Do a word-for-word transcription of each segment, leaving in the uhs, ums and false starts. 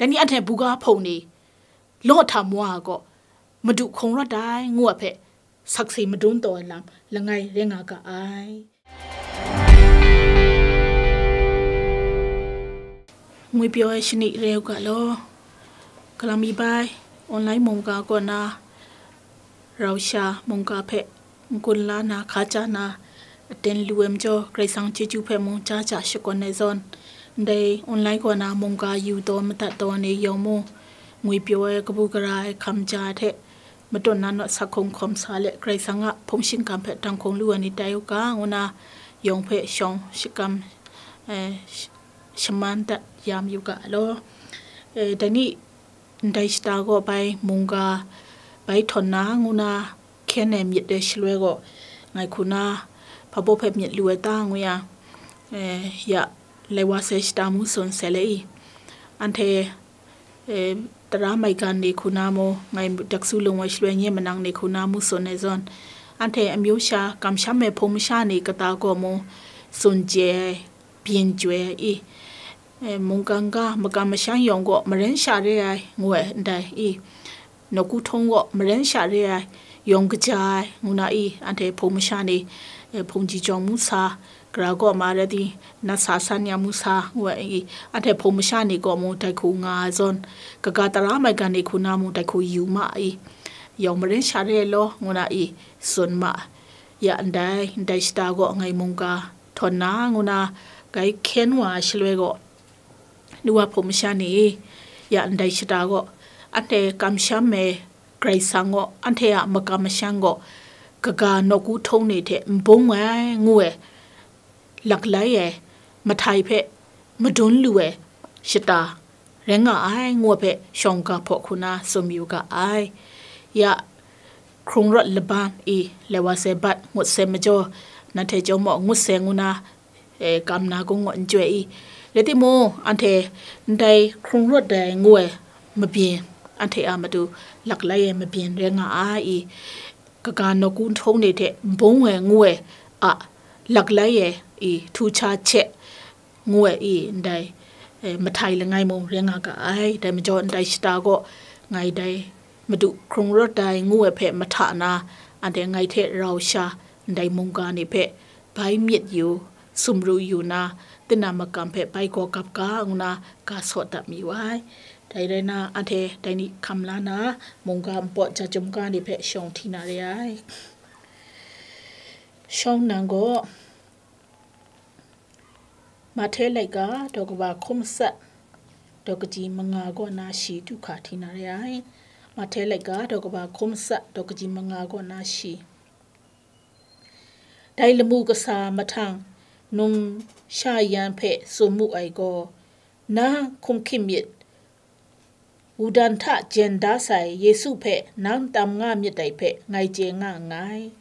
Dai ni anhte buga hpung ni law hta mawa gaw, Madu hkung rawt ai, ngu ai hpe, sakse madun taw ai lam langai rai nga ga ai. Ngwi pyaw ai shani rai u ga law. Galam mi bai, online mungga kaw na, rau sha mungga hpe n-gun la na, hka ja na, aten lu ai majaw, Karai Kasang chyeju hpe mung ja ja shakawn ai zawn, ndai online kaw na mungga yu taw madat taw ni yawng mung, ngwi pyaw ai kabu gara ai hkam ja hte, matut na nawt sa hkawm hkawm sa let, Karai Kasang a hpung shingkam hpe tanghkung lu ai ni tai u ga, ngu na yawng hpe shawng shakam, eh, sh-, shaman dat ya mayu ga law. Eh, dai ni ndai shata gaw bai mungga bai htawn na ngu na hkyen ai myit ai shaloi gaw, ngai hku na hpa baw hpe myit lu ai ta ngu yang, eh, ya lai wa sai shata mu tsun sai le i. Anhte, eh, tara maigan ni hku na mu, ngai daksu lung ai shaloi nye manang ni hku na mu tsun ai zawn, anhte amyu sha kamsham ai hpung masha ni kata gaw mu tsun chye ai, byin chye ai i. Eh, mungkan ga makam mashang yawng gaw maren sha re ai, ngu ai ndai i. Nawku htawng gaw maren sha re ai, yawng kaja ai, ngu na i, anhte hpung masha ni, eh, hpung ji jawng mu sa, gara gaw ma rai di, nat sa san ya mu sa, ngu ai i, anhte hpung masha ni gaw mu dai hku nga ai zawn, kaga tara maigan ni hku na mu dai hku yu ma i, yawng maren sha re ai law, ngu na i, tsun ma ya ndai, ndai shata gaw ngai mungga htawn na, ngu na, gai hkyen wa ai shaloi gaw, nu wa hpung masha ni, ya ndai shata gaw, anhte kamsham ai Karai Kasang gaw, anhte a makam masham gaw, kaga nawku htawng ni hte n bung ai, ngu ai, laklai ai, mahtai hpe madun lu ai shata rai nga ai, ngu ai hpe shawng ga hpaw hku na tsun yu ga ai. Ya hkrung rawt laban i, lai wa sai bat ngut sai majaw, nanhte chyawm maw ngut sai ngu na, eh, kam na kung ngut n chyoi i. Rai timung, anhte ndai hkrung rawt dai ngu ai mabyin, anhte a matu laklai ai mabyin rai nga ai i, kaga nawku htawng ni hte n bung ai ngu ai a laklai ai i, htu hta hte ngu ai i, ndai, eh, mahtai langai mung rai nga ga ai. Dai majaw ndai shata gaw ngai dai Madu hkrung rawt ai ngu ai hpe mahta na, anhte ngai hte rau sha ndai mungga ni hpe bai myit yu, sumru yu na, tinang makam hpe bai gaw gap ga ngu na ga saw dat mayu ai. Dai rai na, anhte dai ni hkam la na, mungga npawt ja chyum ga ni hpe shawng hti na re ai. Shawng nang gaw, Mahte laika daw kaba hkum matsat daw kaji manga kaw na shi du hkra hti na re ai. Mahte laika daw kaba hkum matsat daw kaji manga kaw na shi. Dai lamu kasa mahtang numsha yan hpe tsun mu ai gaw, nang hkum hkying myit, Wudang hta jen da sai Yesu hpe nang tam nga myit dai hpe ngai chye nga nngai.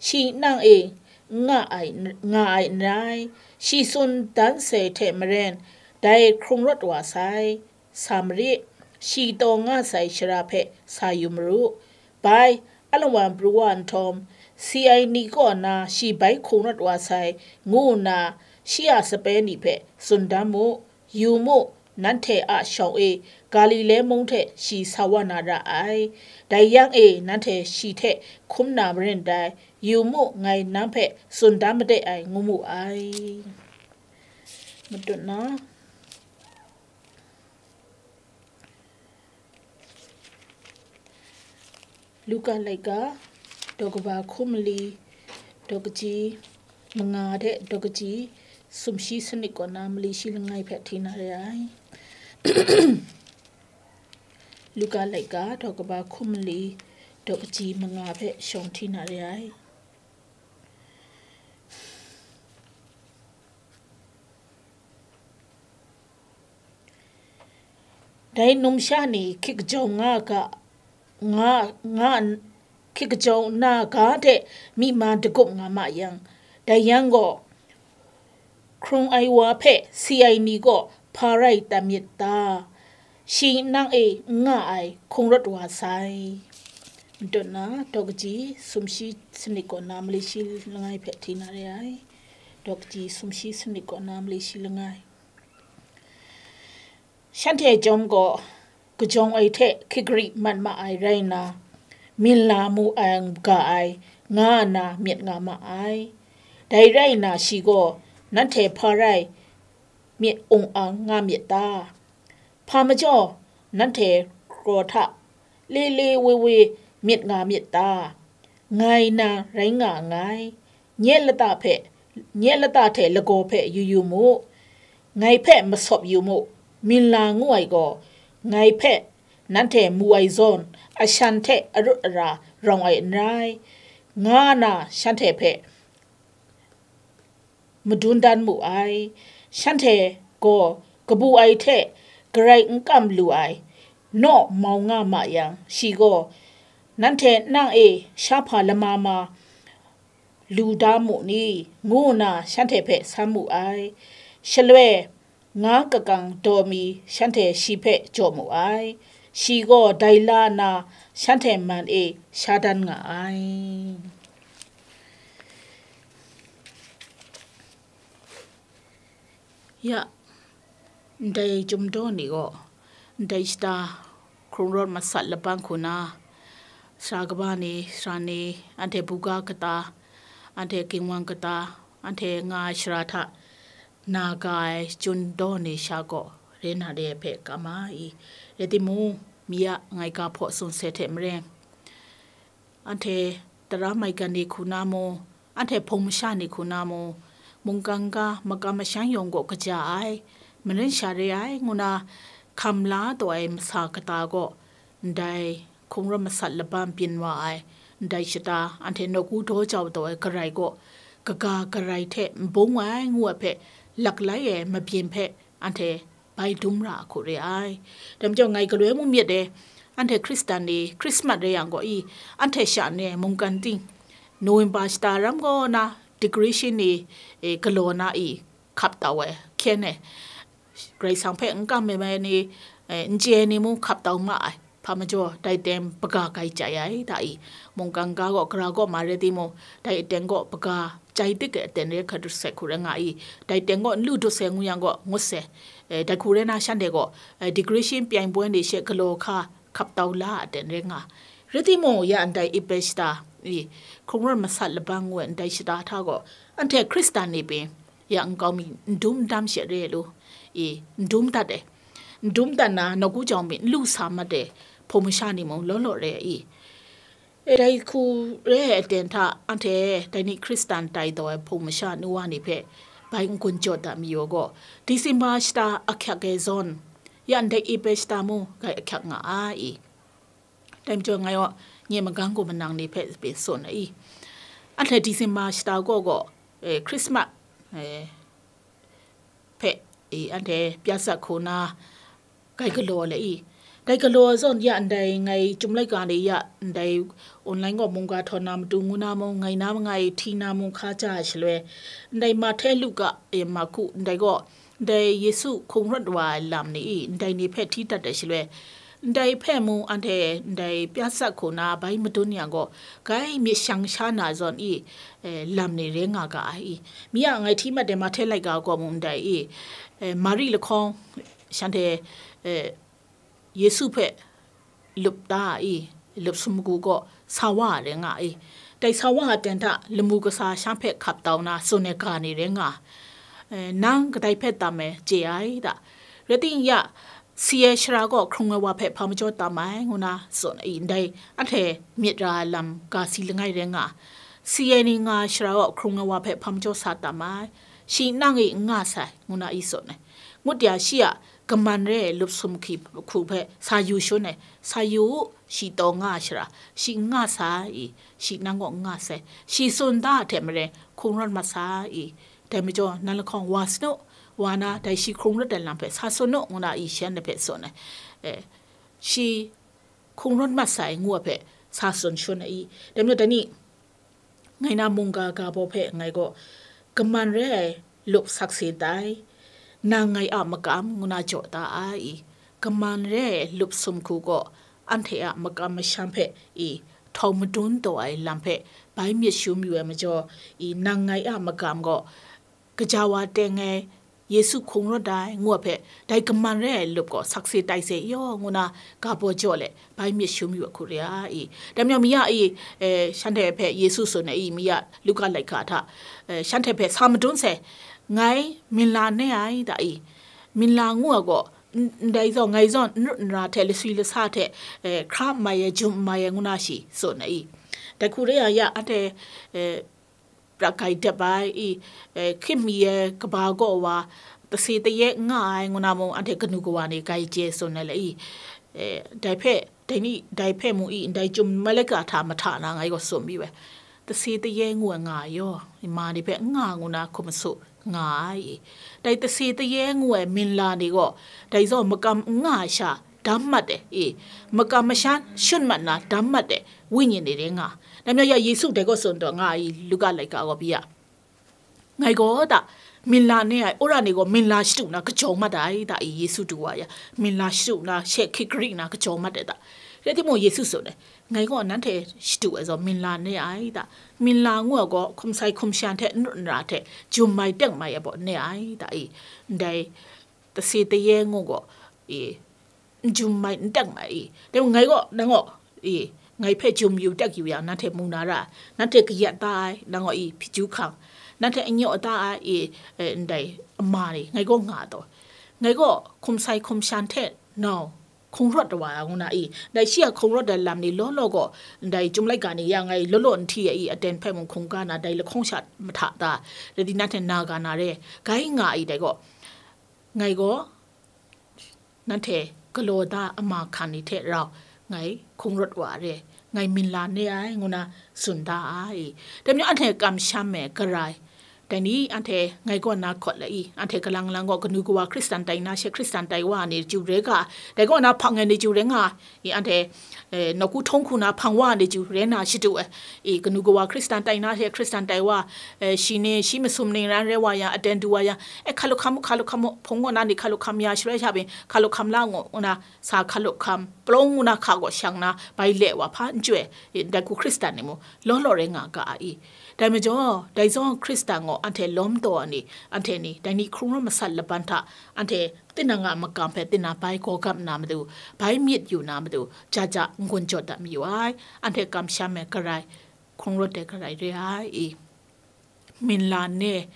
Shi nang e n nga ai, nga ai n rai, shi tsun dan sai hte maren dai hkrung rawt wa sai. Sa marit, shi taw nga sai shara hpe sa yu maru. Bai, alawan pru wa nhtawm, si ai ni kaw na shi bai hkrung rawt wa sai, ngu nna shi a sape ni hpe tsun dan mu. Yu mu, nanhte a shawng e Galile mung hte shi sa wa na ra ai. Dai yang e nanhte shi hte hkum na marin dai. Yu mu, ngai nang hpe tsun dan made ai, ngu mu ai. Matut na, Luka laika daw kaba hkum mali daw kaji manga hte daw kaji sumshi sanit kaw na mali shi langai hpe hti na re ai. Luka laika daw kaba hkum mali daw kaji manga hpe shawng hti na re ai. Dai numsha ni hkyit kajau nga ga, nga, nga, hkyit kajau na ga hte myi ma dagup nga ma yang, dai yang gaw, hkrung ai wa hpe si ai ni gaw hpa rai tam myit ta? Shi nang e n nga ai hkung rawt wa sai. Matut na, daw kaji sumshi sanit kaw na mali shi langai hpe hti na re ai. Daw kaji sumshi sanit kaw na mali shi langai. Shanhte chyawm gaw kajawng ai hte hkrit mat ma ai rai nna, minla mu ai ga ai, nga nna myit nga ma ai. Dai rai nna, shi gaw, "Nanhte hpa rai myit ung ang nga myit ta? Hpa majaw nanhte kraw hta le le we we myit nga myit ta? Ngai na rai nga nngai. Nye lata hpe, nye lata hte lagaw hpe yu yu mu, ngai hpe masawp yu mu. Minla ngu ai gaw, ngai hpe nanhte mu ai zawn, ashan hte arut ara rawng ai n rai," nga na shanhte hpe madun dan mu ai. Shanhte gaw kabu ai hte garai n kam lu ai naw mau nga ma yang, shi gaw, "Nanhte nang e sha hpa lama ma lu da mu ni?" ngu nna shanhte hpe san mu ai. Shaloi, nga kakang daw mi shanhte shi hpe jaw mu ai. Shi gaw dai la nna shanhte man e sha dan nga ai. Ya, ndai chyum daw ni gaw, ndai shata hkrung rawt masat labang hku na, sara kaba ni, sara ni, anhte buga kata, anhte ginwang kata, anhte nga ai sara hta na ga ai chyum daw ni sha gaw, re na re ai hpe kam ai. Rai timung, mi a ngai ga hpaw tsun sai hte maren, anhte tara maigan ni hku na mu, anhte hpung masha ni hku na mu, mungkan ga makam masham yawng gaw kaja ai, maren sha re ai ngu na hkam la taw ai masa kata gaw, ndai hkrung rawt masat labang byin wa ai, ndai shata anhte nawku daw jau taw ai garai gaw, kaga garai hte n bung ai ngu ai hpe, laklai ai mabyin hpe anhte bai dum ra a hku re ai. Dai majaw ngai galoi mung myit e, anhte Hkristan ni Hkrismat re yang gaw i, anhte sha ni mungkan ting, November shata ram kaw na decoration ni, e, galaw na i, hkap tau ai hkyen e, Karai Kasang hpe n kam ai ni, e, n chye ai ni mung hkap tau ma ai. Hpa majaw, dai teng hpaga grai chyai ai, da i, mungkan ga gaw, gara gaw ma rai timung, dai teng gaw hpaga chyai dik ai aten re hkra dut sai hku rai nga i, dai teng gaw n lu dut sai ngu yang gaw, ngut sai, e, dai hku rai na shanhte gaw, e, decoration pyeng poi ni she galaw hka hkap tau la aten rai nga. Rai timung, ya ndai Easter shata i, hkrung rawt masat labang ngu ai ndai shata hta gaw, anhte Hkristan ni pyi, ya nkau mi n dum n dam she re ai lu i, n dum dat ai, n dum dat na nawku jau mi n lu sa mat ai hpung masha ni mung law law re ai i. E, dai hku re ai aten hta anhte dai ni Hkristan tai taw ai hpung masha nu wa ni hpe bai n-gun jaw dat mayu gaw, Disemba shata ahkyak ai zawn, ya ndai Easter shata mung grai ahkyak nga ai i. Dai majaw ngai gaw nye magang gaw manang ni hpe pyi tsun ai i. Anhte Disemba shata gaw gaw, e, Hkrismat, e, hpe, e, anhte pya sat hku na, grai galaw ai i. Dai galaw ai zawn ya ndai ngai chyum laika ni ya ndai online gaw mungga htaw na matu ngu na mung, ngai na mangai hti na mung hka ja ai shaloi, ndai Mahte, Luka, e, Marku, ndai gaw, ndai Yesu hkrung rawt wa ai lam ni i, ndai ni hpe hti dat ai shaloi, ndai hpe mung anhte ndai pya sat hku na bai madun yang gaw, grai myit shang sha na zawn i, e, lam ni rai nga ga ai i. Mi a ngai hti mat ai Mahte laika gaw mung ndai i, e, Mari lahkawng shanhte, e, Yesu hpe lup ta i, lup sumgu gaw sa wa ai rai nga i. Dai sa wa ai aten hta lamu kasa sha hpe hkap tau na tsun ai ga ni rai nga, e, nang kadai hpe tam ai chye ai ta? Rai ting ya, si ai sara gaw hkrung ai wa hpe hpa majaw tam ai ngu na tsun ai, ndai anhte myit ra ai lam ga si langai rai nga. Si ai ni nga ai sara gaw hkrung ai wa hpe hpa majaw sa tam ai, shi nang i n nga sai ngu na i tsun ai. Ngut ya shi a kaman re ai lup sumhki hku hpe sa yu shun ai, sa yu u, shi taw nga ai shara, shi n nga sai i, shi nang gaw n nga sai, shi tsun da ai hte maren hkrung rawt mat sai i, dai majaw, nan lahkawng wa sanu, wa na, dai shi hkrung rawt ai lam hpe sa tsun u, ngu na i, shi anhte hpe tsun ai. E, shi hkrung rawt mat sai ngu ai hpe sa tsun shun ai i, dai majaw, dai ni, ngai na mungga ga baw hpe ngai gaw, kaman re ai lup sakse tai, nang ngai a makam ngu na jaw da ai i, kaman re ai lup sumhku gaw, anhte a makam masham hpe i, htawng madun taw ai lam hpe bai myit shu mayu ai majaw i, nang ngai a makam gaw, kaja wa teng ai, Yesu hkung rawt ai ngu ai hpe, dai kaman re ai lup gaw sakse tai se yaw ngu na ga baw jaw let, bai myit shum yu ai hku re ai. Dai majaw, mi a i, eh, shanhte hpe Yesu tsun ai i, mi a Luka laika hta, eh, shanhte hpe sa madun sai, ngai minla ne ai da i, minla ngu ai gaw, n-, ndai zaw, ngai zaw n ru n ra hte, laswi lasa hte, eh, hkra n mai ai, jum n mai ai ngu na shi tsun ai i. Dai hku re ai ya, anhte, eh, pra kai dep ai i, eh, hkyit mi ai kaba gaw wa, tase taye n nga ai ngu na mung, anhte kanu kawa ni grai chye tsun ai le i, eh, dai hpe, dai ni, dai hpe mung i, ndai chyum malaika hta mahta na ngai gaw tsun mayu ai. Tase taye ngu ai nga ai yaw, ma ni hpe n nga ngu na hkum masu nga ai i. Dai tase taye ngu ai minla ni gaw, dai zaw makam n nga ai sha, dam mat ai, i, makam mashan shun mat na dam mat ai, wenyi ni rai nga. Dai majaw ya Yesu dai gaw tsun taw nga ai, Luka laika gaw pyi ya. Ngai gaw da, minla ne ai, wora ni gaw minla shadu na kajawng mat ai da i, Yesu du wa ya, minla shadu na she hkrit gari na kajawng mat ai da. Rai timung, Yesu tsun ai, ngai gaw nanhte shadu ai zaw minla ne ai da. Minla ngu ai gaw, hkum sai hkum shan hte n ru n ra hte, jum mai teng mai ai baw ne ai da i. Ndai tase taye ngu gaw, i, n jum mai, n tek mai i. Dai mung ngai gaw, nang gaw, i, ngai hpe jum yu tek yu yang, nanhte mu na ra, nanhte kayat da ai, nang gaw, i, hpyi ju hkang, nanhte anyaw da ai, i, e, ndai ama ni, ngai gaw nga taw. Ngai gaw hkum sai hkum shan hte nau hkung rawt wa ai ngu na i, dai shi a hkung rawt ai lam ni law law gaw, ndai chyum laika ni ya ngai law law n hti ai i, aten hpe mung hkungga na, dai lahkawng sha mahta da, rai di nanhte na ga na re, gai nga ai dai gaw, ngai gaw, nanhte galaw da ama hkan ni hte rau ngai hkung rawt wa re, ngai minla ne ai ngu na tsun da ai. Dai majaw anhte kamsham ai garai, dai ni anhte ngai kaw na hkawt la i, anhte kalang lang gaw kanu kawa Hkristan tai na she Hkristan tai wa ai ni chyu rai ga, dai kaw na hpang ai ni chyu rai nga, i, anhte, eh, nawku htawng hku na hpang wa ai ni chyu rai na shadu ai, i, kanu kawa Hkristan tai na she Hkristan tai wa, eh, shi ni, shi masum ni ran rai wa yang, aten du wa yang, eh, hkalup hkam, hkalup hkam, hpung kaw na ni hkalup hkam ya, shaloi sha pyi, hkalup hkam la ngu, ngu na, sa hkalup hkam, palawng ngu na hka gaw shang na, bai le wa hpa n chye, eh, dai hku Hkristan ni mung, law law rai nga ga ai. Dai majaw, dai zawn Hkristan gaw anhte lawm taw ai ni, anhte ni, dai ni hkrung rawt masat laban hta, anhte tinang a makam hpe tinang bai gaw gap na matu, bai myit yu na matu, ja ja n-gun jawt dat mayu ai, anhte kamsham ai garai, hkrung rawt ai garai re ai i, minla ne,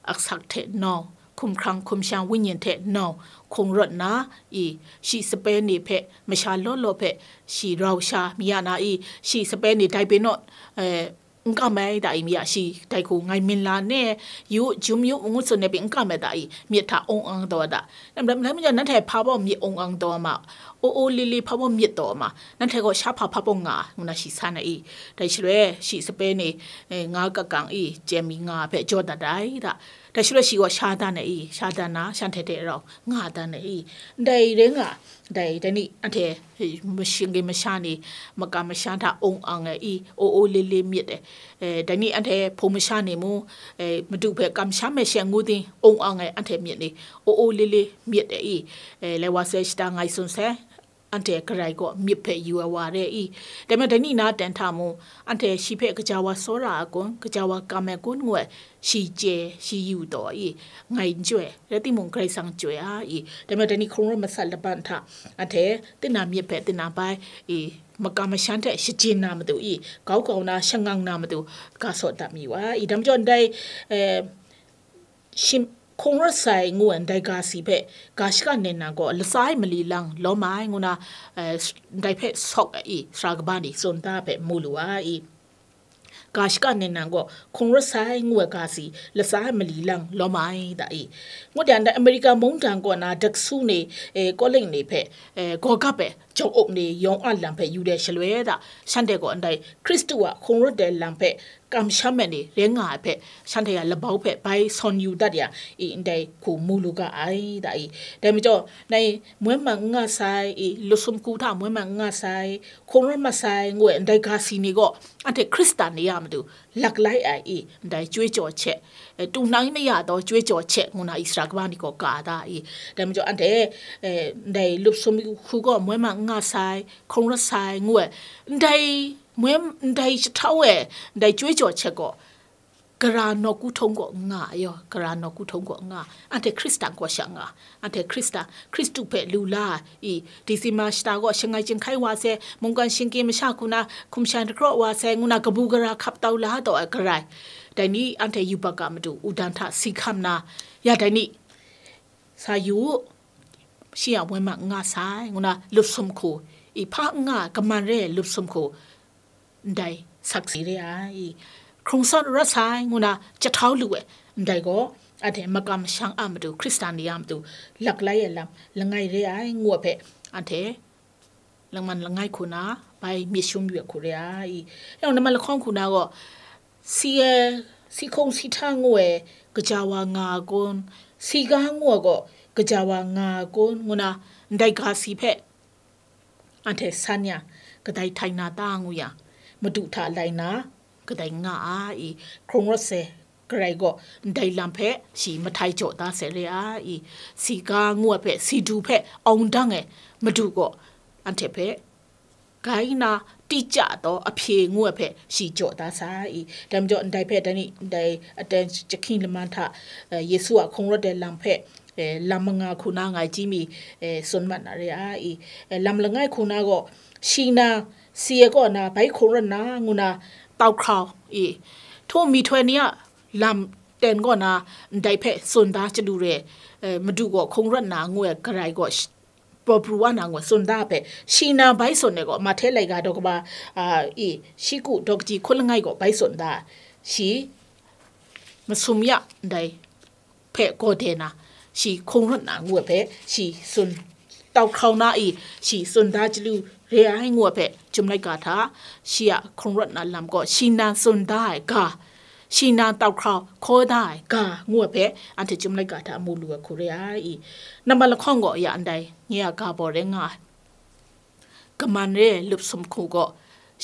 aksak hte nau, hkumhkrang hkumsham wenyi hte nau, hkung rawt na i, shi sape ni hpe masha law law hpe shi rau sha mi ya na i, shi sape ni dai pyi naw, eh, n kam ai da i mi ya shi, dai hku ngai minla ne yu, jum yu, ngu tsun ai pyi n kam ai da i, myit hta ung ang taw ai da. Lam lam lam majaw nanhte hpa baw myit ung ang taw ai ma, o o le le hpa baw myit taw ai ma, nanhte gaw sha hpa hpa baw nga, ngu na shi san ai i. Dai shaloi shi sape ni, eh, nga kakang i, chye mi nga hpe jaw dat ai da. Dai shaloi shi gaw sha dan ai i, sha dan na, shanhte hte rau nga dan ai i. Ndai rai nga, dai, dai ni, anhte, eh, mashing ge masha ni, makam masha hta ung ang ai i, o o le le myit ai. Eh, dai ni anhte hpung masha ni mung, eh, Madu hpe kamsham ai she ngu ting, ung ang ai anhte myit ni, o o le le myit ai i. Eh, lai wa sai shata ngai tsun sai, anhte garai gaw myit hpe yu ai wa re i. Dai majaw dai ni na ten hta mung, anhte shi hpe kaja wa tsawra ai kun, kaja wa kam ai kun ngu ai, shi chye, shi yu taw i, ngai n chye, rai timung Karai Kasang chye ai i. Dai majaw dai ni hkrung rawt masat laban hta, anhte tinang myit hpe tinang bai i, makam mashan hte shajin na matu i, kau kau na shangang na matu, ga sawt dat mi wa i. Dai majaw ndai, eh, shim-, hkung rawt sai ngu ai ndai ga si hpe, ga shaka nin nang gaw latsa ai mali lang lawm ai ngu na, eh, ndai hpe sawk ai i, sara kaba ni tsun da hpe mu lu ai i. Ga shaka nin nang gaw hkung rawt sai ngu ai ga si latsa ai mali lang lawm ai da i. Ngut yang ndai America mungdan kaw na daksu ni, eh, kawling ni hpe, eh, gaw gap ai jawng up ni yawng a lam hpe yu de shaloi da, shanhte gaw ndai Hkristu a hkung rawt ai lam hpe kamsham ai ni rai nga ai hpe, shanhte a labau hpe bai sawn yu dat yang, i, ndai hku mu lu ga ai da i. Dai majaw, nai moi man n nga sai, i, lusum hku hta moi man n nga sai, hkung rawt mat sai, ngu ai ndai ga si ni gaw, anhte Hkristan ni a matu, lak lai ai i, ndai chyoi chyaw hte, eh, tu nang i maya taw chyoi chyaw hte, ngu na i sara kaba ni gaw ka da i. Dai majaw, anhte, eh, ndai lusum hku gaw moi man n nga sai, hkung rawt sai, ngu ai, ndai moi, ndai jahtau e, ndai chyoi chyaw hte gaw, gara nawku htawng gaw nga ai yaw, gara nawku htawng gaw nga, anhte Hkristan gaw sha nga, anhte Hkristan, Hkristu hpe lu la i, December shata gaw shangai chyinghkai wa sai, mungkan shingkang masha hku na hkum shan dagraw wa sai, ngu na kabu gara hkap tau la taw ai garai. Dai ni anhte yubak a matu, udan hta si hkam na, ya dai ni, sa yu u, shi a moi ma n nga sai, ngu na lup sum hku, i hpa n nga, kaman re ai lup sum hku, ndai sakse re ai, hkrung sawt rawt sai, ngu na jahtau lu ai, ndai gaw, anhte makam masham a matu, Hkristan ni a matu, lak lai ai lam langai re ai, ngu ai hpe, anhte langman langai hku na, bai myit shum yu ai hku re ai. Yawng namman lahkawng hku na gaw, si ai, si hkung si hta ngu ai, kaja wa nga ai kun, si ga ngu ai gaw, kaja wa nga ai kun, ngu na, ndai ga si hpe, anhte san yang, kadai htai na ta ngu yang, madu hta lai na, kadai nga ai, hkrung rawt sai garai gaw, ndai lam hpe shi mahtai jaw da sai re ai, si ga ngu ai hpe, si du hpe awng dang ai madu gaw, anhte hpe, grai na, tica taw ahpye ngu ai hpe shi jaw da sai, dai majaw ndai hpe, dai ni, ndai aten jahkying laman hta, eh, Yesu a hkrung rawt ai lam hpe, eh, lam manga hku na ngai ji mi, eh, tsun mat na re ai, eh, lam langai hku na gaw, shi na, si ai kaw na, bai hkrung rawt na, ngu na, tau hkrau i, htaw myihtoi ni a lam ten kaw na, ndai hpe tsun da chyalu re, eh, madu gaw hkrung rawt na, ngu ai garai gaw, sh-, paw pru wa na, ngu ai tsun da hpe, shi na bai tsun ai gaw, Mahte laika daw kaba, a, i, shi ku daw kaji hkun langai gaw bai tsun da, shi masum ya ndai hpe gaw de na, shi hkrung rawt na ngu ai hpe, shi tsun, tau hkrau na i, shi tsun da chyalu re ai ngu ai hpe, Chyum laika hta, shi a hkrung rawt na lam gaw, shi nan tsun da ai ga, shi nan tau hkrau hkaw da ai ga, ngu ai hpe, anhte Chyum laika hta mu lu ai hku re ai i, namman lahkawng gaw ya ndai, nye a ga baw rai nga ai. Kaman re ai lup sum hku gaw,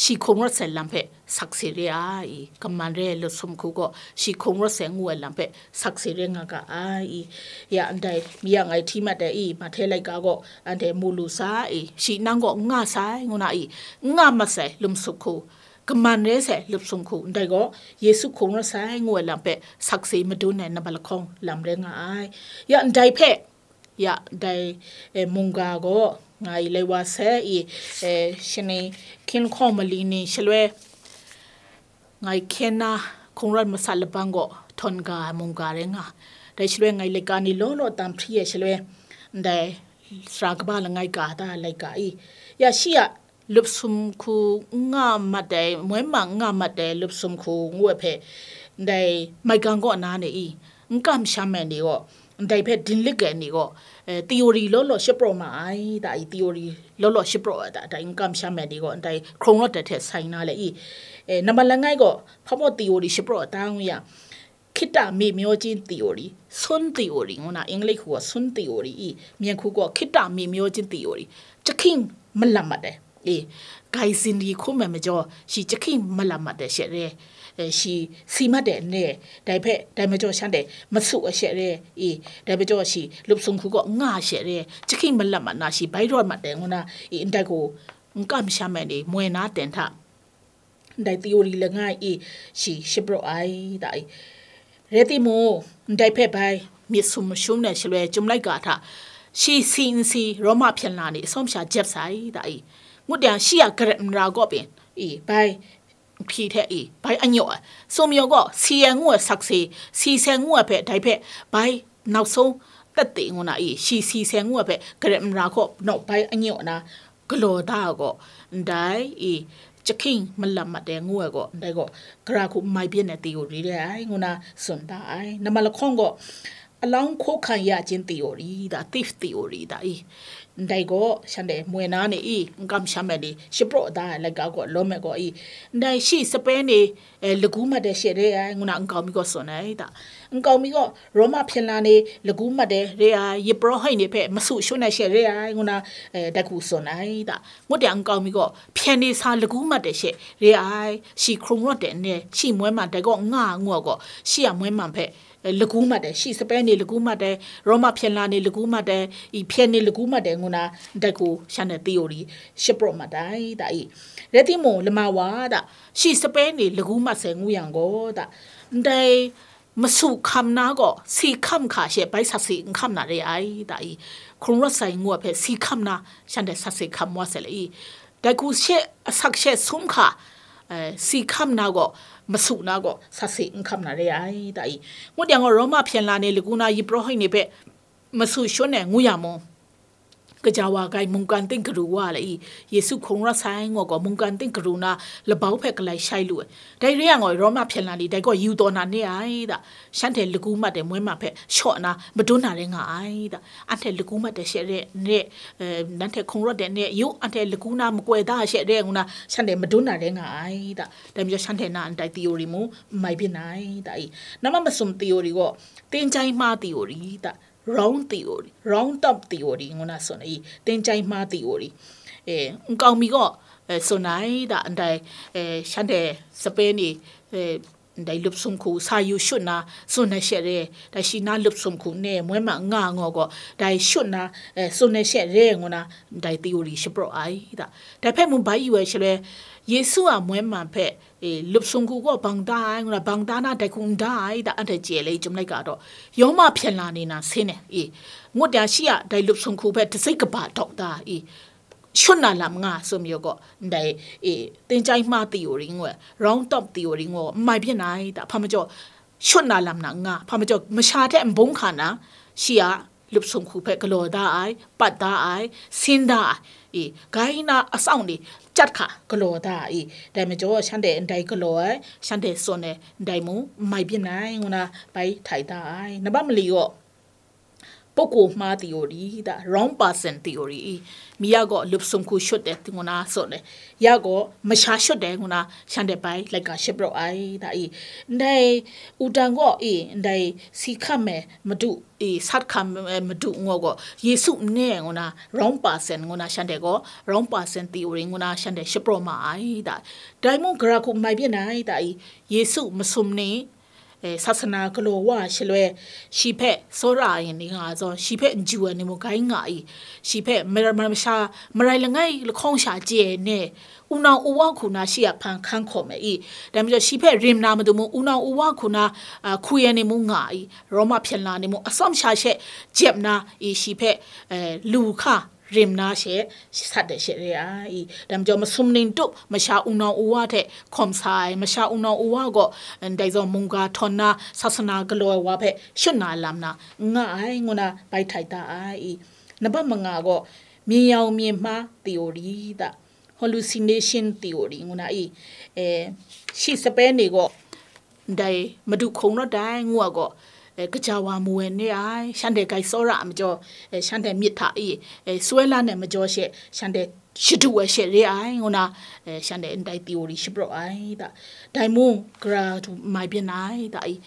shi hkrung rawt sai lam hpe sakse re ai i, kaman re ai lup sum hku gaw, shi hkrung rawt sai ngu ai lam hpe sakse re nga ga ai i, ya ndai, mi ya ngai hti mat ai i, Mahte laika gaw, anhte mu lu sai i, shi nang gaw n nga sai, ngu na i, n nga mat sai lup sum hku, kaman re sai lup sum hku, ndai gaw, Yesu hkrung rawt sai, ngu ai lam hpe sakse madun ai namman lahkawng lam rai nga ai. Ya ndai hpe, ya, dai, eh, mungga gaw, ngai lai wa sai i, eh, shani hkying lahkawng mali ni shaloi, ngai hkyen na hkrung rawt masat labang gaw htawn ga ai mungga rai nga. Dai shaloi ngai laika ni law law tam hpri ai shaloi, ndai sara kaba langai ka da ai laika i, ya shi a lup sum hku n nga mat ai, moi ma n nga mat ai lup sum hku ngu ai hpe, ndai maigan kaw na ni i, n kam sham ai ni gaw, ndai hpe dinlik ai ni gaw, eh, theory law law shapraw ma ai, da i theory law law shapraw ai da, dai n kam sham ai ni gaw, ndai hkrung rawt ai hte sai na le i, eh, namman langai gaw, hpa baw theory shapraw ai ta ngu yang, ခေတ်တမီမျောခြင်း theory, ဆွမ်း theory ငုံနာ English ဟူ ဆွမ်း theory อี မြန်မာခုက ခေတ်တမီမျောခြင်း theory, ချစ်ခင်မလှပ်မတ်တယ်, အေး, ဂိုင်စင်ဒီခုမယ်မကျော်, ရှိ ချစ်ခင်မလှပ်မတ်တယ် ရှက်ရဲ, အဲ, ရှိ စီမတ်တယ်နဲ့, ဒါဖက်, ဒါမကျော်ရှမ်းတယ်, မဆုအရှက်ရဲ, အေး, ဒါမကျော်ရှိ လုပစုံခုက ငါရှက်ရဲ, ချစ်ခင်မလှပ်မတ်နာ ရှိ ဘိုက်ရော့မတ်တယ် ငုံနာ, အေး, အန်တိုက်ကို ငကမရှမ်းမယ်နေ, မွဲနာတန်ထ ဒိုင်သီအိုရီလငါအံၤ ရှံရှပရော့အိုင်ဒၣ်အံၤ, ရဲသ့ၣ်မူ, ဒိုင်ဖဲဘိုင် မြစ်ဆုံမရှုံးနဲ့ ရှလွဲ ကျုံးလိုက်ကာထ, ရှံ စီအင်စီ ရောမဖျန်လာန့ၣ် အဆုံးအဖြတ်ချက်ဆိုင်ဒၣ်အံၤ, ငုတ်တျံ ရှံယဂရမရာဂော့ပင်အံၤ ဘိုင် ဖြေထဲအံၤ ဘိုင်အညို့, ဆိုမယောဂော့ စီယဲငူအဆက်စေ, စီဆဲငူအဖဲ ဒိုင်ဖဲ ဘိုင် နောက်ဆုံးသက်သေငူနာအံၤ ရှံ စီဆဲငူအဖဲ ဂရမရာဂော့ နောက်ပိုင်းအညို့နာ ကလော်တၢ်အဂေၢ်, ဒိုင်အံၤ ချစ်ခင်မလှပ်မတ်တယ် ငူအဂေၢ်, ဒိုင်ဂေၢ် ကရၢခုမိုင်ပြင်းတဲ့ သီအိုရီ တဲ့ ငူနာ စွန့်တၢ်အိုင်, နမလခေါင်ဂေၢ် အလောင်းခိုးခံရခြင်း သီအိုရီ ဒၣ် thief theory ဒၣ်အံၤ, ဒိုင်ဂေၢ် ရှန်တဲ့ မွဲနာနေအံၤ ငကမ်ရှမ်းမယ်လီ ရှပရော့တၢ် လက်ကဂေၢ် လောမဲဂေၢ်အံၤ, ဒိုင် ရှံ စပဲန့ၣ် အဲ လကူးမတ်တယ် ရှဲ့ရဲ ငူနာ ငကောင်းမီးဂေၢ် စွန့်နိုင်ဒၣ်, ငကောင်းမီးဂေၢ် ရောမဖျန်လာန့ၣ် လကူးမတ်တယ် ရဲ ယပရောဟိတ်န့ၣ်ဖဲ မဆူၣ်ရှုံးနိုင် ရှဲ့ရဲ ငူနာ အဲ ဒိုင်ကူ စွန့်နိုင်ဒၣ်, ငူတျံ ငကောင်းမီးဂေၢ် ဖျန်န့ၣ်ဆာ လကူးမတ်တယ် ရှဲ့ရဲ ရှံ ခုံရော့တယ် နဲ ရှံ မွဲမန် ဒိုင်ဂေၢ် ငါ ငူအဂေၢ် ရှံ အမွဲမန်ဖဲ အဲ လကူးမတ်တယ်, ရှံ စပဲန့ၣ် လကူးမတ်တယ်, ရောမဖျန်လာန့ၣ် လကူးမတ်တယ်, အံၤ ဖျန်န့ၣ် လကူးမတ်တယ် ငူနာ ဒိုင်ကူ ရှန်တဲ့ သီအိုရီ ရှပရော့မတ်ဒၣ်ဒၣ်အံၤ, ရဲသ့ၣ်မူ လမဝါဒၣ် ရှံ စပဲန့ၣ် လကူးမတ်ဆဲ ငူယံဂေၢ်ဒၣ် Ndai masu hkam na gaw, si hkam hka she bai sakse n hkam na re ai, da i, hkrung rawt sai ngu ai hpe si hkam na, shanhte sakse hkam wa sai le i, dai hku she asak she sum hka, eh, si hkam na gaw, masu na gaw, sakse n hkam na re ai, da i. Ngut yang gaw, Roma hpyen la ni lagu na yipraw hoi ni hpe masu shun ai ngu ya mung, kaja wa gai mungkan ting karu wa la i, Yesu hkrung rawt sai ngu gaw mungkan ting karu na labau hpe galai shai lu ai. Dai re yang gaw, Roma hpyen la ni dai gaw yu taw na ne ai da, shanhte lagu mat ai moi ma hpe shaw na madun na rai nga ai da, anhte lagu mat ai she re, re, eh, nanhte hkrung rawt ai ne yu, anhte lagu na makoi da ai she re ngu na shanhte madun na rai nga ai da. Dai majaw shanhte na ndai theory mu n mai byin ai da i. Nama masum theory gaw, tenjai ma theory da, round theory, round top theory ngu na tsun ai, tenjai ma theory. Eh, nkau mi gaw, eh, tsun ai da, ndai, eh, shanhte sape ni, eh, ndai lup sum hku sa yu shut na tsun ai she re, dai shi na lup sum hku ne moi ma nga ngaw gaw, dai shut na, eh, tsun ai she re ngu na, ndai theory shapraw ai da. Dai hpe mung bai yu ai shaloi, Yesu a moi ma hpe, e, lup sum hku gaw bang da ai, ngu na, bang da na dai hku n da ai da, anhte chye le i, Chyum laika daw, yawng ma hpyen la ni na sin e, e, ngut ya shi a dai lup sum hku hpe dazai kaba dawk da, e, shut na lam nga tsun mayu gaw, ndai, e, tenjai ma theory ngu ai, round top theory ngu ai, n mai byin ai da, hpa majaw, shut na lam na nga, hpa majaw, masha hte n bung hka na, shi a lup sum hku hpe galaw da ai, pat da ai, sin da ai, e, gai na atsau ni chyat hka galaw da ai, e, dai majaw shanhte ndai galaw ai, shanhte tsun ai, ndai mung n mai byin ai, ngu na bai htai da ai. Naba mali gaw, poko ma theory da, wrong person theory i, mi ya gaw lup sum hku shut ai ngu na tsun ai, ya gaw masha shut ai ngu na shanhte bai laika shapraw ai da i. Ndai wudang gaw i, ndai si hkam ai madu i, sat hkam ai madu ngu gaw, Yesu n ne ai ngu na, wrong person ngu na shanhte gaw, wrong person theory ngu na shanhte shapraw ma ai da. Dai mung gara hku n mai byin ai da i, Yesu masum ni, eh, sasana galaw wa ai shaloi, shi hpe tsawra ai ni nga ai zawn, shi hpe n ju ai ni mung gai nga i, shi hpe mara-, mara-, masha, marai langai lahkawng sha chye ai ni, wunau uwa hku na shi a hpang hkan hkawm ai i, dai majaw shi hpe rim na matu mung, wunau uwa hku na, a, hkwi ai ni mung nga i, Roma hpyen la ni mung, atsawm sha she jep na i, shi hpe, eh, lu hka rim na she sat ai she re ai i, dai majaw masum ning tup masha wunau uwa hte hkawm sa ai, masha wunau uwa gaw, ndai zawn mungga htawn na sasana galaw ai wa hpe shut na lam na n nga ai, ngu na bai htai da ai i. Naba manga gaw, myin yau myin hma theory da, hallucination theory ngu na i, eh, shi sape ni gaw, ndai madu hkung rawt ai ngu ai gaw, eh, kaja wa mu ai ni ai, shanhte gai tsawra ai majaw, eh, shanhte myit hta i, eh, soi lan ai majaw she, shanhte shadu ai she re ai, ngu na, eh, shanhte ndai theory shapraw ai da. Dai mung, gara hku n mai byin ai da i.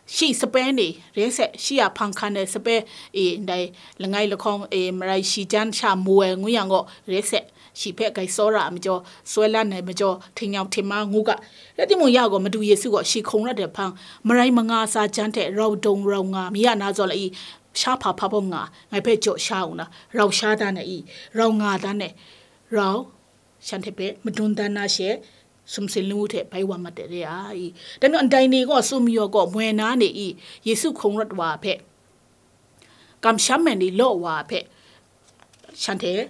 Shi sape ni, re se, shi a hpang hkan ai sape i, ndai langai lahkawng i, marai shi jan sha mu ai ngu yang gaw, re se, shi hpe gai tsawra ai majaw, soi lan ai majaw, htingnyau htingma ngu ga. Rai timung, ya gaw, Madu Yesu gaw shi hkung rawt ai hpang, marai manga tsa jan hte rau dawng rau nga, mi ya na zawn la i, sha hpa hpa bawng nga, ngai hpe jaw sha u na, rau sha dan ai i, rau nga dan ai, rau, shanhte hpe madun dan na she, sumsing lamu hte bai wa mat ai re ai i. Dai majaw, ndai ni gaw, tsun mayu gaw, moi na ni i, Yesu hkung rawt wa hpe, kamsham ai ni law wa hpe, shanhte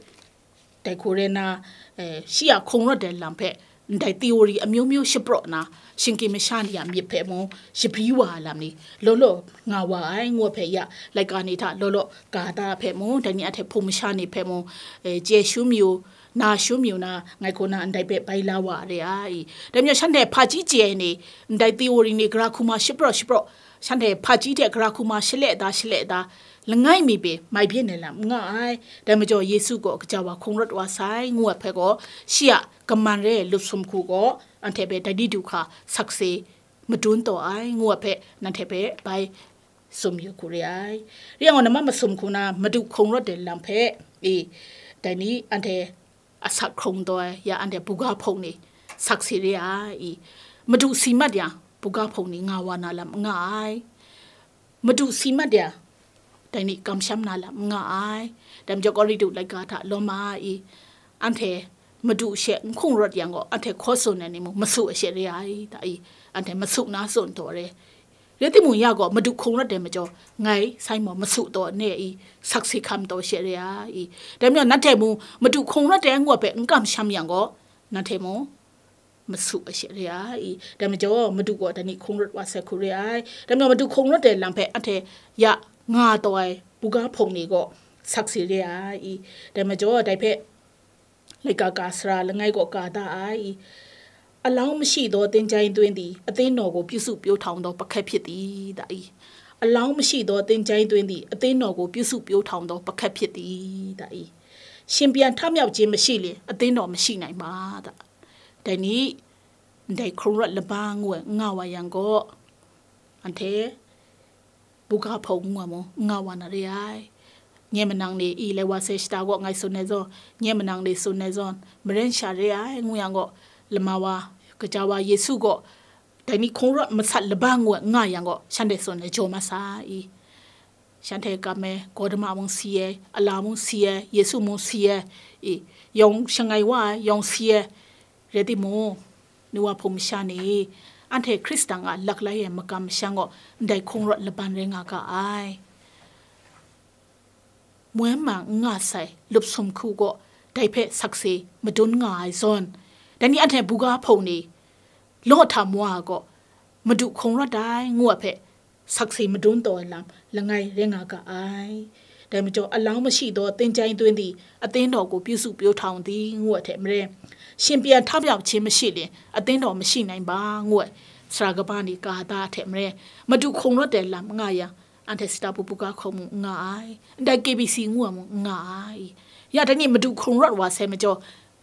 dai hku rai na, eh, shi a hkung rawt ai lam hpe, ndai theory amyu myu shapraw na, shinggyim masha ni a myit hpe mung, shabri wa ai lam ni, law law nga wa ai, ngu ai hpe ya, laika ni hta law law ga da ai hpe mung, dai ni a hte hpung masha ni hpe mung, eh, chye shu mayu, na shu mayu na, ngai hku na ndai hpe bai la wa ai re ai i. Dai majaw, shanhte hpaji chye ai ni, ndai theory ni gara hku ma shapraw shapraw, shanhte hpaji hte gara hku ma shale da, shale da, langai mi pyi mai byin ai lam n nga ai. Dai majaw, Yesu gaw kaja wa hkung rawt wa sai, ngu ai hpe gaw, shi a kaman re ai lup sum hku gaw, anhte hpe dai ni du hka sakse madun taw ai, ngu ai hpe, nanhte hpe bai tsun yu hku re ai. Rai yang gaw, nama masum hku na madu hkung rawt ai lam hpe, e, dai ni anhte asak hkrung taw ai, ya anhte buga hpawng ni sakse re ai i. Madu si mat yang, buga hpawng ni nga wa na lam n nga ai. Madu si mat yang, dai ni kamsham na lam n nga ai. Dai majaw, Korintu laika hta lawm ai i. Anhte Madu she n hkung rawt yang gaw, anhte hkaw tsun ai ni mung masu ai she re ai, da i, anhte masu na tsun taw re. Rai timung ya gaw, Madu hkung rawt ai majaw, ngai sai maw masu taw ne i, sakse hkam taw she re ai. Dai majaw, nanhte mung Madu hkung rawt ai ngu ai hpe n kamsham yang gaw, nanhte mung masu ai she re ai. Dai majaw, Madu gaw dai ni hkung rawt wa sai hku re ai. Dai majaw, Madu hkung rawt ai lam hpe anhte ya nga taw ai buga hpung ni gaw sakse re ai. Dai majaw, dai hpe laika ka sara langai gaw ka da ai. အလောင်းမရှိသော သင်္ချိုင်းတွင်းသည် အသင်းတော်ကို ပြုစုပျိုးထောင်သော ပုခက်ဖြစ်သည် ဒါအီ။ အလောင်းမရှိသော သင်္ချိုင်းတွင်းသည် အသင်းတော်ကို ပြုစုပျိုးထောင်သော ပုခက်ဖြစ်သည် ဒါအီ။ ရှင်ပြန်ထမြောက်ခြင်းမရှိလျှင် အသင်းတော်မရှိနိုင်ပါ ဒါ။ ဒိုင်နီ ဒိုင်ခရူရတ်လဘါငွေ့ ငါဝါယံကို အန်ထဲ ဘူကာဖုံ ငွေ့မူ ငါဝါနရဲဢိုင်။ ညဲမနင်နေ အီလဲဝါဆဲရှတာဂော့ ငိုင်စွန်နေစွန်၊ ညဲမနင်နေစွန်နေစွန်၊ မရင်းရှာရဲဢိုင် ငူယံဂော့ လမဝါ ကကြဝါယေစုဂော့ ဒိုင်နီခုံရပ်မဆတ်လဘါငွေ့ ငါယံဂော့ ရှန်တဲစွန်နေ ဂျော်မဆဵုအီ။ ရှန်တဲကမဲ ဂေါတမမူစီယဲ အလာမူစီယဲ ယေစုမူစီယဲ အီ ယုံရှငိုင်ဝါ ယုံစီယဲ ရဲတိမူ နူဝါဖုံမရှါနေ အန်ထဲခရစ်တန်က လၵ်းလၢယဲမကမ်မရှါဂော့ ဒိုင်ခုံရပ်လဘါရဲငါကအၢၢ်။ မွဲမၢင်ငါဆိုင် လုပ်စုံခုကို ဒိုင်ဖဲ ဆက်စေ မဒုံငါအိုင်စွန် ဒိုင်နီအန်ထဲဘူကာဖုံနေ လော့ထါမွါကို မဒုခုံရတ်ဒိုင်ငူအဖဲ ဆက်စေမဒုံတော်လမ် လငိုင်ရဲငါကအၢၢ်။ ဒိုင်မကျော် အလောင်းမရှိသော သင်္ချိုင်းတွင်းသည် အသင်းတော်ကို ပြုစုပျိုးထောင်သည် ငူအထဲမရဲ ရှင်ပြန်ထမြောက်ခြင်းမရှိလျှင် အသင်းတော်မရှိနိုင်ပါ ငူအ စရာကပါနေ ကာသအထဲမရဲ မဒုခုံရတ်တဲလမ်ငါယံ အန်ထဲစတာပူပူကာခုံမူငါအိုင် ဒိုင် KBC ငူအမူငါအိုင် ယဒိုင်နီမဒုခုံရတ်ဝါဆဲမကျော်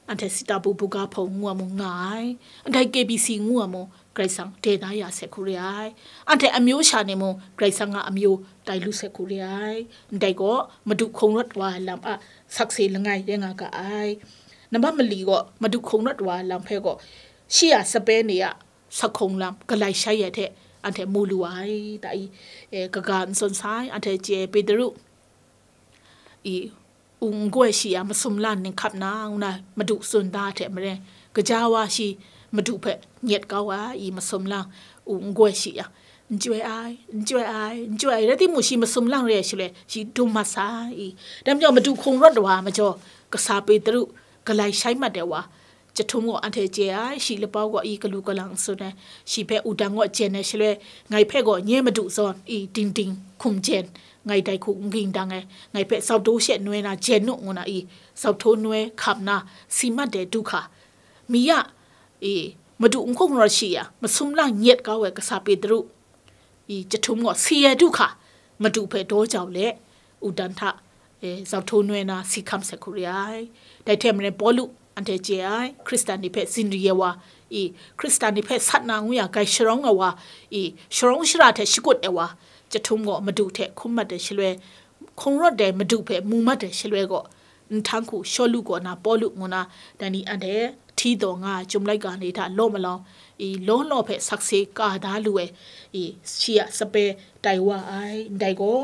အန်ထဲစတာပူပူကာဖုံငူအမူငါအိုင် ဒိုင် KBC ငူအမူ ဂရိတ်ဆန်တဲဒါယါဆဲခုရအိုင် အန်ထဲအမျိုးရှာနေမူ ဂရိတ်ဆန်ငါအမျိုးတိုင်လူဆဲခုရအိုင် ဒိုင်ကို မဒုခုံရတ်ဝါလမ်အ ဆက်စေလငိုင်ရဲငါကအၢၢ်။ နဘမလီကို မဒုခုံရတ်ဝါလမ်ဖဲကို ရှေ့ရစပဲနေရ ဆက်ခုံလမ် ကလိုက်ဆိုင်ရထဲ အန်ထဲမူလူအိုင် တဢီ အဲ ကကအန်စွန်ဆိုင် အန်ထဲကျဲပေတရု အီ ဥငွဲ့ရှိရာ မစုံလင်နင်ခပ်နာ ငူနာ မဒုစွန်ဒါထဲမရဲ ကကြဝါရှိ မဒုဖဲညက်ကောဝါ အီ မစုံလင် ဥငွဲ့ရှိရာ အင်ကျွဲအိုင် အင်ကျွဲအိုင် အင်ကျွဲအိုင် ရဲတိမူရှိ မစုံလင်ရဲရှိလဲ ရှိဒုံမဆဵုအီ တမကျော် မဒုခုံရတ်ဝါမကျော် ကစႃပေတရု ကလိုက်ဆိုင်မတ်တဲဝါ ကျထုံးကို အန်ထဲကျဲအိုင် ရှိလပောက်ကို အီကလူကလင်စွန်နဲ ရှိဖဲ ဥဒံကိုကျဲနဲရှလွဲ ငိုင်ဖဲကို ညဲမဒုစွန် အီ တင်းတင်း ခုံကျဲ ငိုင်တိုင်ခုံဂိင်တံငဲ ငိုင်ဖဲ စောက်တိုးရှက်နွဲနာ ကျဲနုငူနာ အီ စောက်တိုးနွဲ ခပ်နာ စီမတ်တဲဒုခါ မီယ အီ မဒုခုံရတ်ရှိရာ မစုံလင်ညက်ကောဝဲ ကစႃပေတရု အီ ကျထုံးကို စီယဲဒုခါ မဒုဖဲ ဒေါကြောင့်လဲ ဥဒံထ အဲ ဇောက်ထိုးနွဲနာ စီခမ်းဆဲခုရအိုင် ဒိုင်ထဲမရဲ ပောလု အန်ထဲကျဲအိုင် ခရစ်စတန်နေဖဲ စင်ရီယဲဝါ အီ ခရစ်စတန်နေဖဲ ဆတ်နာငူယံ ဂိုင်ရှရောင်းအဝါ အီ ရှရောင်းရှရထဲ ရှကုတ်အဲဝါ ကျထုံးကို မဒုထဲ ခုံမတ်တဲရှလွဲ ခုံရတ်တဲ မဒုဖဲ မူမတ်တဲရှလွဲကို နထန်းခု ရှောလုကိုနာ ပောလုငူနာ ဒိုင်နီအန်ထဲ ထီသောငါ ကျုံလိုက်ကာနေထ လောမလောင် အီ လောလောဖဲ ဆက်စေကာဒါလူဝဲ အီ ရှီယစပဲ တိုင်ဝါအိုင် ဒိုင်ကို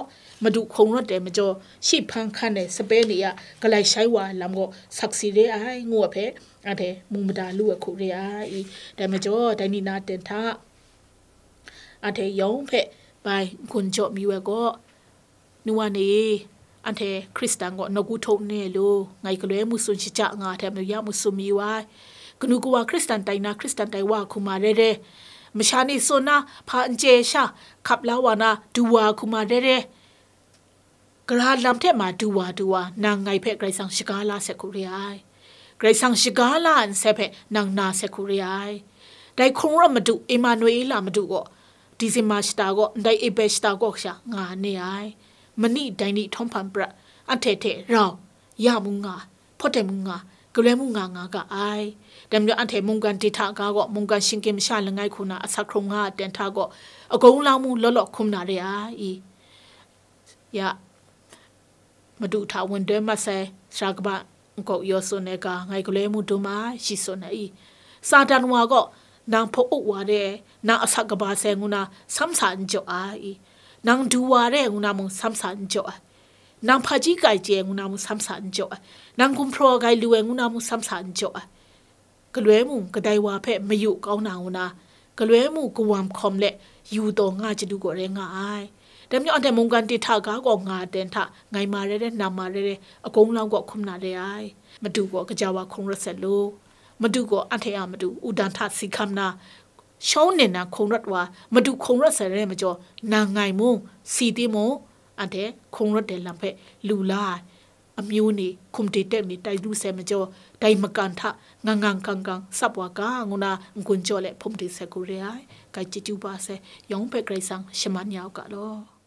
မဒုခုံရတ်တဲမကျော် ရှိဖန်ခါနဲ စပဲနေရ ကလိုက်ဆိုင်ဝါလမ်ကို ဆက်စေရဲအိုင် ငူအဖဲ အန်ထဲ မူမဒါလူဝဲခုရအိုင် အီ ဒိုင်မကျော် ဒိုင်နီနာတဲထ အန်ထဲယုံဖဲ ပိုင်ဂုံကြော့မီဝဲကို နူဝါနေ အန်ထဲခရစ်စတန်ကို နကူထုံးနဲလူ ငိုင်ကလွဲမူစွန်ရှကြငါထဲမူရမူစွန်မီဝါ ကနူကဝါခရစ်စတန်တိုင်နာ ခရစ်စတန်တိုင်ဝါခုမာရဲရဲ မရှာနေစွန်နာ ဖာအင်ကျဲရှာ ခပ်လာဝါနာ ဒူဝါခုမာရဲရဲ ကရၢလမ်ထဲမှာ ဒူဝါဒူဝါ နင်ငိုင်ဖဲ ဂရိတ်ဆန်ရှကားလာဆဲခုရအိုင် ဂရိတ်ဆန်ရှကားလာအန်ဆဲဖဲ နင်နာဆဲခုရအိုင် ဒိုင်ခုံရတ်မဒု အီမာနွေလမဒုကို ဒီဇင်ဘာရှတာကို ဒိုင်ဧပြီရှတာကိုရှ ငါနေအိုင် မနံဒိုင်နီထုံဖန်ပြ အထဲထဲရောင် ရမူငါ ဖော်တဲမူငါ ကလွဲမူငါငါကအိုင် တမယအန်ထဲမုန်ကန်ဒေထကားကို မုန်ကန်ရှင်ကင်မရှလငိုင်ခုနာ အဆၢခုံငါအတန်ထကို အကုန်းလောင်းမူလောလောခုံနာရဲအိုင် ယ မဒုထ ဝန်တွဲမတ်ဆဲ စရာကဘၣ် ငကုပ်ယောစွန်နဲက ငိုင်ကလွဲမူဒုံမၢ် ရှိစွန်နဲအီ စာတန်ဝါကို နင်ဖော်အိုဝါရဲ နင်အဆက်ကဘၣ်ဆဲငူနာ ဆမ်ဆာန်ကြော့အိုင် နင်ဒူဝါရဲငူနာမုံ ဆမ်ဆာန်ကြော့အိုင် Nang hpaji kai chye ngu na mung sam sa n jaw ai, nang gumhpraw gai lu ai ngu na mung sam sa n jaw ai. Galoi mung kadai wa hpe mayu kau na ngu na, galoi mung kawam hkawm let yu taw nga chadu gaw rai nga ai. Dai majaw anhte mungkan ti hta ga gaw nga ten hta ngai ma rai rai, nam ma rai rai, a gunglau gaw hkum na re ai. Madu gaw kaja wa hkung rawt sai lu. Madu gaw anhte a matu wudang hta si hkam na, shawng nin na hkung rawt wa, madu hkung rawt sai rai majaw, nang ngai mung, si timung, anhte hkung rawt de lam hpe lu la ai. Amyu ni, hkum dingtep ni tai lu sai majaw, dai makan hta ngang ngang gang gang sap wa ga, ngu na n-gun jaw let hpum ding sai hku re ai. Kai chyeju ba sai, yawng hpe Karai Kasang shaman ya u ga law.